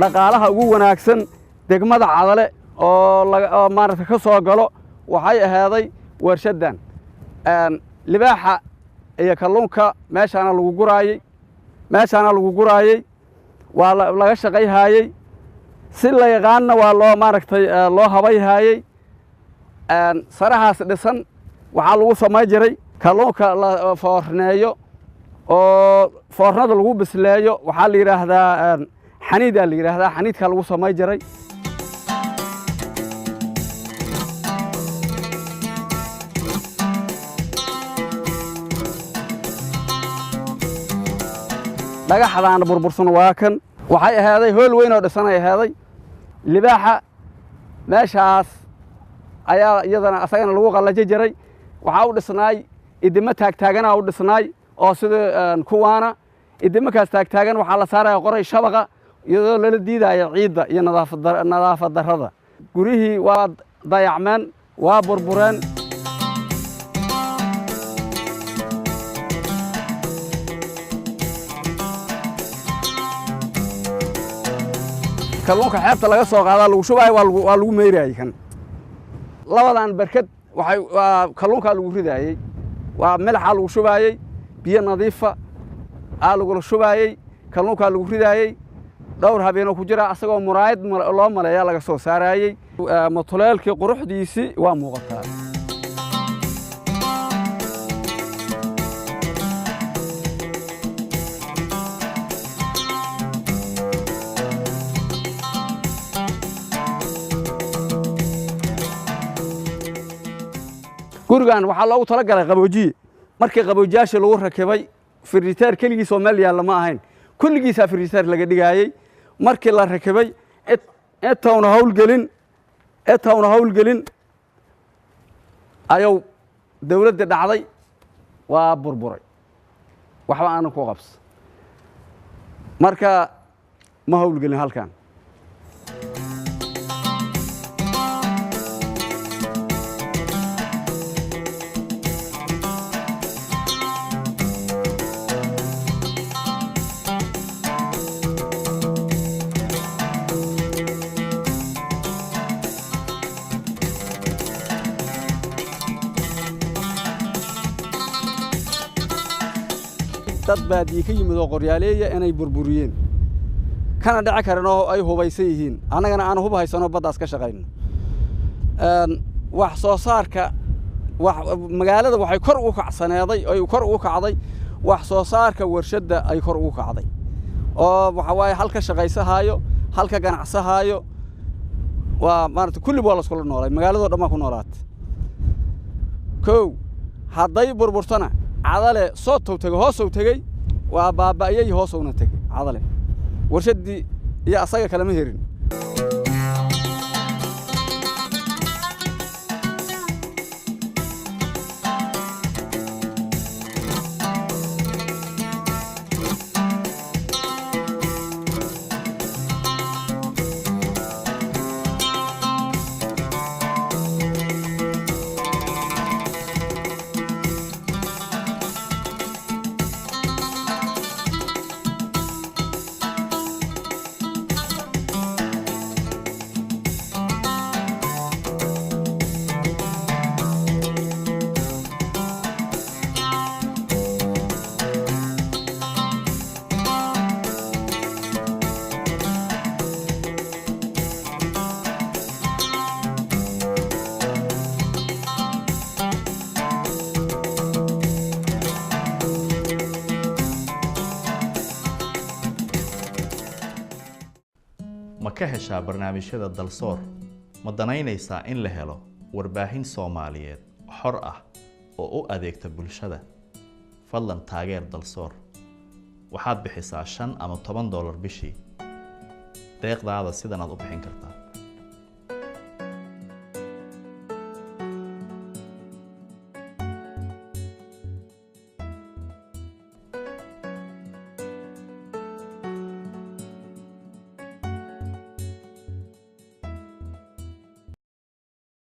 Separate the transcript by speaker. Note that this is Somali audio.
Speaker 1: Dhaqaalaha ugu wanaagsan degmada Cadale oo maaragta ka soo galo waxay ahaaday warshaddan. Libaaxa iyo kalluunka meeshaana lagu guraayey, meeshaana lagu guraayey, waa laga shaqayhaayey, si la yaqaanna waa loo maaragtay loo habayhaayey. Sarahaas dhisan waxaa lagu samay jiray kalluunka la foorneeyo oo foornada lagu bisleeyo, waxaa la yidhaahdaa xaniidaa la yidhaahdaa, xaniidkaa lagu samay jiray. Dhagaxdaana burbursan waa kan. Waxay ahaaday hool weyn oo dhisan ay ahaaday. Libaaxa meeshaas ayaa iyadana asagana lagu qallaji jiray. Waxaa u dhisnaay idimo taagtaaganaa u dhisnaay oo sida kuwaana idimakaas taagtaagan waxaa la saaraya qoray shabaqa, iyadoo lala diidaya ciidda iyo nadaafad darrada. Guryihii waa dayacmeen, waa burbureen. Kalluunka xeebta laga soo qaadaa lagu shubaayo, waa lagu meyrayay. Kan labadan barkad waxay waa kalluunkaa lagu ridaayey, waa melaxaa lagu shubaayey, biyo nadiifa aa lagula shubaayey, kalluunkaa lagu ridaayey. Dhowr habeenoo ku jira asagoo muraayad loo maleeyaa laga soo saaraayey. Mutuleelkii quruxdiisii waa muuqataa. Gurigan waxaa loogu talagalay qaboojiye. Markii qaboojiyaashii lagu rakibay, friditeer keligiis oo meel yaalla ma ahayn, kulligiisaa friditeer laga dhigaayey. Markii la rakibay intawna hawlgelin, intawna hawlgelin ayuu dawladdii dhacday, waa burburay, waxba aanan ku qabsa. Marka ma hawlgelin halkan. Dad baadiye ka yimid oo qoryaaleeya inay burburiyeen kana dhici karin oo ay hubaysan yihiin, annagana aan hub haysano baddaas ka shaqayno. Wax soo saarka magaalada waxay kor ugu kacsaneeday, ay kor ugu kacday wax soo saarka warshadda ay kor ugu kacday, oo waxa waaye halka shaqaysahaayo, halka ganacsahaayo, waa maarata kulliba waa la iskula noolay, magaaladoo dhan baa ku noolaatay. Kow hadday burburtana Cadale sootow tegey, hoosow tegey, waa baaba'yey, hoosowna tegey Cadale, warshaddii iyo asaga kalama herin.
Speaker 2: Ma ka heshaa barnaamijyada Dalsoor? Ma danaynaysaa in la helo warbaahin Soomaaliyeed xor ah oo u adeegta bulshada? Fadlan taageer Dalsoor. Waxaad bixisaa $5 ama $10 bishii. Deeqdaada sidanaad u bixin kartaa.